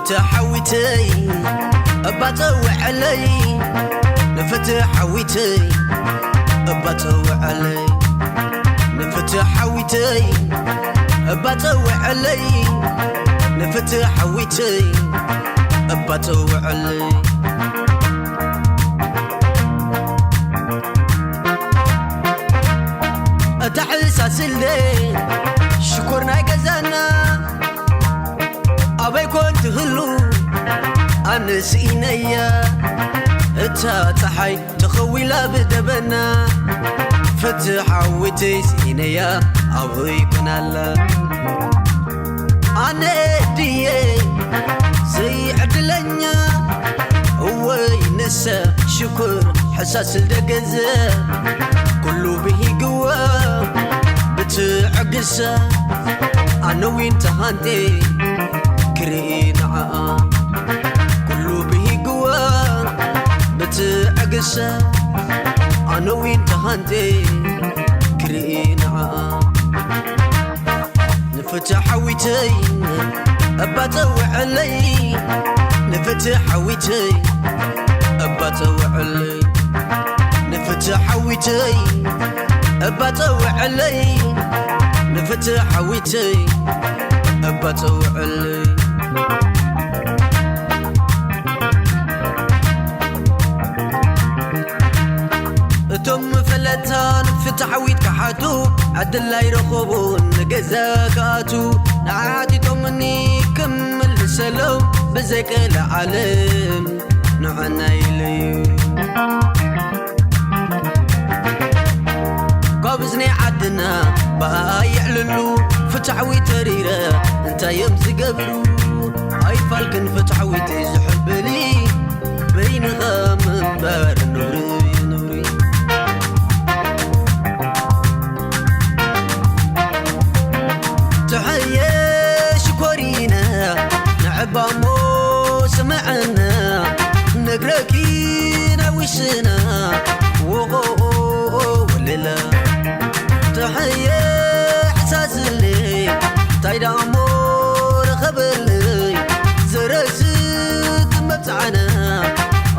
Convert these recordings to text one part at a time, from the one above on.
ተሓዊተይ እባ ጸውዐለይ፣ ንፍትሕ ሓዊተይ እባ ጸውዐለይ፣ ንፍትሕ ሓዊተይ እባ ጸውዐለይ፣ ንፍትሕ ሓዊተይ እባ ጸውዐለይ። እታ ሕሳስለ ሽኮር ናይ ገዛና ኣበይ ኮን ትህሉ ኣነ ስኢነያ። እታ ጸሓይ ተኸዊላ ብደበና ፍትሕ ሓዊተይ ስኢነያ ኣበይ ኮን ኣላ። ኣነ ድየ ዘይዕድለኛ እወይ ንሰ ሽኩር ሕሳስል ደገዘ ኩሉ ብሂግወ ብትዕግሰ ኣነ ዊን ተሃንቴ ክርኢ ንዓኣ ኩሉ ብሂግወ ብትዕግሰ ኣነ ዊን ተሃንቴ ክርኢ ንዓኣ ንፍትሕ ሓዊተይ እባ ጸውዐለይ ንፍትሕ ሓዊተይ እባ ጸውዐለይ ንፍትሕ ሓዊተይ እባ ጸውዐለይ ንፍትሕ ሓዊተይ እባ ጸውዐለይ እቶም ፈለታን ፍትሓዊት ክሓቱ ዕድል ኣይረኸቡን ንገዛ ክኣቱ ንሓቲቶምኒ ክምልሰሎም ብዘይ ቀለ ዓለም ንዕና ኢለዩ ካብ እዝኒ ዓድና ብኣ የዕልሉ ፍትሓዊ ተሪረ እንታይ እዮም ዝገብሩ ኣይፋልክን ፍትሓዊት ዝሕብሊ በይንኻ ምንባር ኑሪ ኑሪ ትሕየ ሽኮሪና ንዕባሞ ስምዕና ነግረኪ ናዊስና ወቆ ወለላ ትሕየ ሕሳስለይ እንታይ ደኣሞ ረኸበለይ ዘረስት መብፅዓና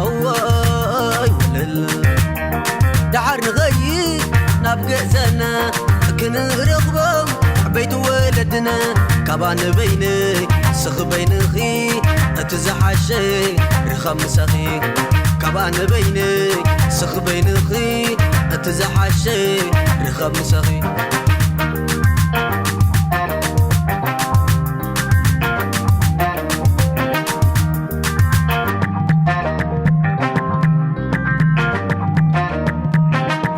እዋይ ወለላ ደሓር ንኸይድ ናብ ገዛና ክንረኽቦም ዓበይቲ ወለድና ካባ ንበይነይ ስኺ በይንኺ እቲ ዝሓሸ ርኸብ ምሳኺ ካባ ንበይነይ ስኺ በይንኺ እቲ ዝሓሸ ርኸብ ምሳኺ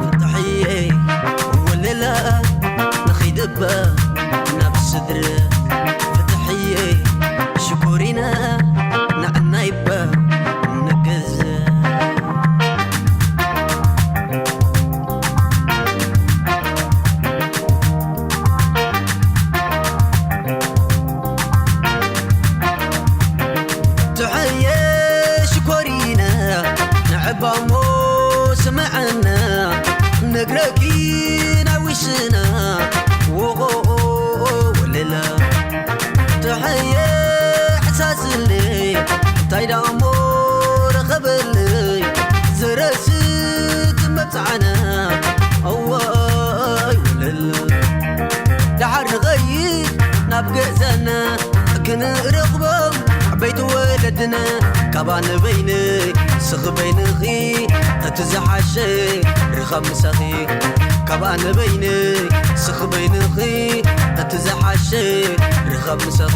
ፍትሕየ ወለላ ንኺድባ ናብ ስድረ ፍትሕየ ሽኮሪና ንዕናይባ ንገዘ ትሕየ ሽኮሪና ንዕባሞ ስምዕና ነግረኪ ናዊስና ወቆ ወለላ ትሕየ ሕሳስለይ እንታይ ደኣሞ ረኸበለይ ዘረስት መብፅዓና እዋይ ወለላ ደሓር ንኸይድ ናብ ገዛና ክንረኽቦም ዓበይቲ ወለድና ካባ ንበይነይ ስኺ በይንኺ እቲ ዝሓሸ ርኸብ ምሳኺ ካባ ንበይነይ ስኺ በይንኺ እቲ ዝሓሸ ርኸብ ምሳኺ